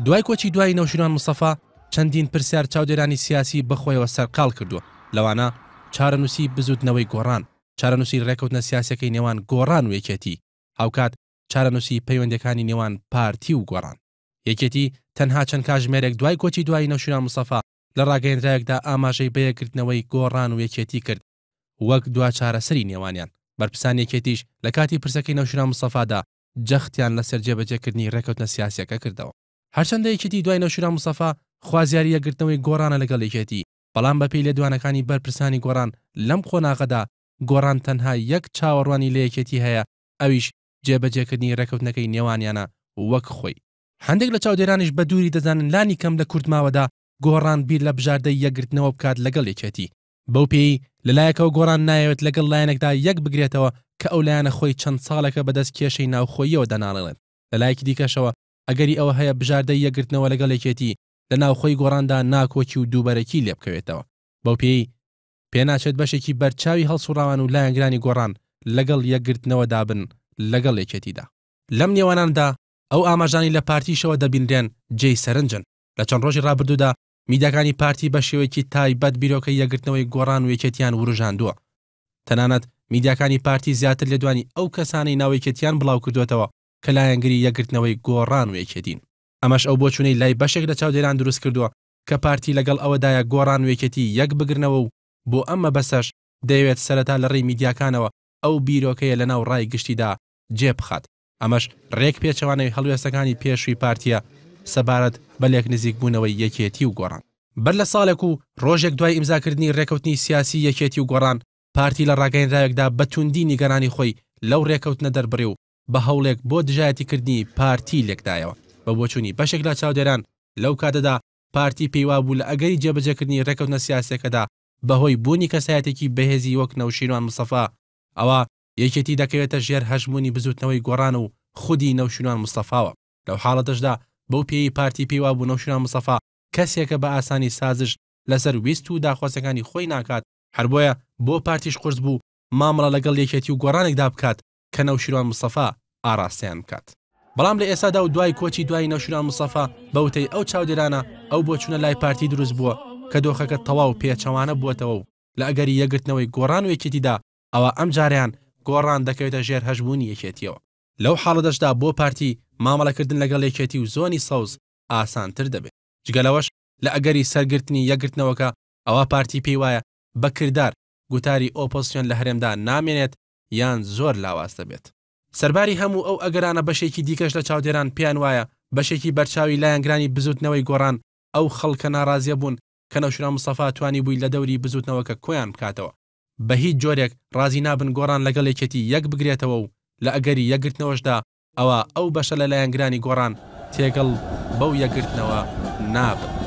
دوای کۆچی دوایی نەوشیروان مستەفا، چەندین پرسیار چاودێرانی سیاسی بەخۆیەوە سەرقاڵ کردووە، لەوانە چارەنووسی بزووتنەوەی گۆڕان، چارەنووسی رێکەوتنە سیاسیەکەی نێوان گۆڕان و یەکێتی، هاوکات چارەنووسی پەیوەندیەکانی نێوان پارتی و گۆڕان. یەکێتی تەنها چەند کاژمێرێک دوای کۆچی دوایی نەوشیروان مستەفا لە راگەیەندراوێکدا ئاماژەی بە یەکگرتنەوەی گۆڕان و یەکێتی کرد وەک دوا چارەسەری نێوانیان، بەرپرسانی یەکێتیش لە کاتی پرسەکەی نەوشیروان مستەفادا جەختیان لەسەر جێبەجێکردنی رێکەوتنە سیاسیەکە کردەوە. هەرچەندە یەکێتی دوای نەوشیروان مستەفا خوازیاری یەکگرتنەوەی گۆڕانە لەگەڵ یەکێتی، بەڵام بەپێی لێدوانەکانی بەرپرسانی گۆڕان لەم قۆناغەدا گۆڕان تەنها یەک چاوەڕوانی لە یەکێتی هەیە ئەویش جێبەجێکردنی رێکەوتنەکەی نێوانیانە وەک خۆی. هەندێک لە چاودێرانیش بە دووری دەزانن لانی کەم لە کورتماوەدا گۆڕان بیر لە بژاردەی یەکگرتنەوە بکات لەگەڵ یەکێتی، بەو پێیەی لەلایەکەوە گۆڕان نایەوێت لەگەڵ لایەنێکدا یەک بگرێتەوە کە ئەو لایەنە خۆی چەند ساڵێکە بەدەست کێشەی ناوخۆییەوە دەناڵێنێت، لەلایەکی دیکەشەوە ئەگەری ئەوە هەیە بژاردەی یەکگرتنەوە لەگەڵ یەکێتی لە ناوخۆی گۆڕاندا ناکۆکی و دووبەرەکی لێبکەوێتەوە، بەو پێیەی پێناچێت بەشێکی بەرچاوی هەڵسوڕاوان و لایەنگرانی گۆڕان لەگەڵ یەکگرتنەوەدا بن لەگەڵ یەکێتیدا. لەم نێوانانەدا ئەو ئاماژانەی لە پارتیشەوە دەبینرێن جێی سەرنجن. لە چەند ڕۆژی ڕابردوودا میدیاکانی پارتی بە شێوەیەکی تایبەت بیرۆکەی یەکگرتنەوەی گۆڕان و یەکێتیان وروژاندووە. تەنانەت میدیاکانی پارتی زیاتر لێدوانی ئەو کەسانەی ناو یەکێتیان بڵاوکردووەتەوە کە لایەنگری یەکگرتنەوەی گۆڕان و یەکێتین. ئەمەش ئەو بۆچوونەی لای بەشێک لە چاودێران دروستکردووە کە پارتی لەگەڵ ئەوەدایە گۆڕان و یەکێتی یەک بگرنەوە و بۆ ئەم مەبەستەش دەیەوێت سەرەتا لە ڕێی میدیاکانەوە ئەو بیرۆکەیە لەناو ڕای گشتیدا جێ بخات. ئەمەش ڕێک پێچەوانەی هەڵوێستەکانی پێشووی پارتییە سەبارەت بە لێکنزیکبوونەوەی یەکێتی و گۆڕان. بەر لە ساڵێک و ڕۆژێک دوای ئیمزاکردنی ڕێکەوتنی سیاسی یەکێتی و گۆڕان، پارتی لە ڕاگەیەنراوێکدا بە توندی نیگەرانی خۆی لەو ڕێکەوتنە دەربڕی و بە هەوڵێک بۆ دژایەتیکردنی پارتی لێکدایەوە. بە بۆچوونی بەشێک لە چاودێران، لەو کاتەدا پارتی پێیوابوو لە ئەگەری جێبەجێکردنی ڕێکەوتنە سیاسیەکەدا بەهۆی بوونی کەسایەتێکی بەهێزی وەک نەوشیروان مستەفا ئەوا یەکێتی دەکەوێتە ژێر هەژموونی بزووتنەوەی گۆڕان و خودی نەوشیروان مستەفاوە. لەو حاڵەتەشدا بەو پێیەی پارتی پێیوابوو نەوشیروان مستەفا کەسێکە بە ئاسانی سازش لەسەر ویست و داخوازیەکانی خۆی ناکات، هەر بۆیە بۆ پارتیش قورس بوو مامەڵە لەگەڵ یەکێتی و گۆڕانێکدا بکات کە نەوشیروان مستەفا ئاڕاستەیان بکات. بەڵام لە ئێستادا و دوای کۆچی دوایی نەوشیروان مستەفا بە وتەی ئەو چاودێرانە ئەو بۆچوونە لای پارتی دروست بووە کە دۆخەکە تەواو پێچەوانە بووەتەوە و لە ئەگەری یەکگرتنەوەی گۆڕان و یەکێتیدا ئەوا ئەمجارەیان گۆڕان دەکەوێتە ژێر هەژموونی یەکێتیەوە. لەو حاڵەتەشدا بۆ پارتی مامەڵەکردن لەگەڵ یەکێتی و زۆنی سەوز ئاسانتر دەبێت. جگە لەوەش لە ئەگەری سەرگرتنی یەکگرتنەوەکە ئەوا پارتی پێی وایە بە کردار گوتاری ئۆپۆزسیۆن لە هەرێمدا نامێنێت یان زۆر لاواز دەبێت. سەرباری هەموو ئەو ئەگەرانە بەشێکی دیکەش لە چاودێران پێیان وایە بەشێکی بەرچاوی لایەنگرانی بزوتنەوەی گۆڕان ئەو خەڵکە ناڕازیە بوون کە نەوشیروان مستەفا توانیبووی لە دەوری بزوتنەوەکە کۆیان بکاتەوە. بە هیچ جۆرێک ڕازی نابن گۆڕان لەگەڵ یەکێتی یەک بگرێتەوە و لە ئەگەری یەکگرتنەوەشدا ئەوا ئەو بەشە لە لایەنگرانی گۆڕان تێکەڵ بەو یەکگرتنەوە نابن.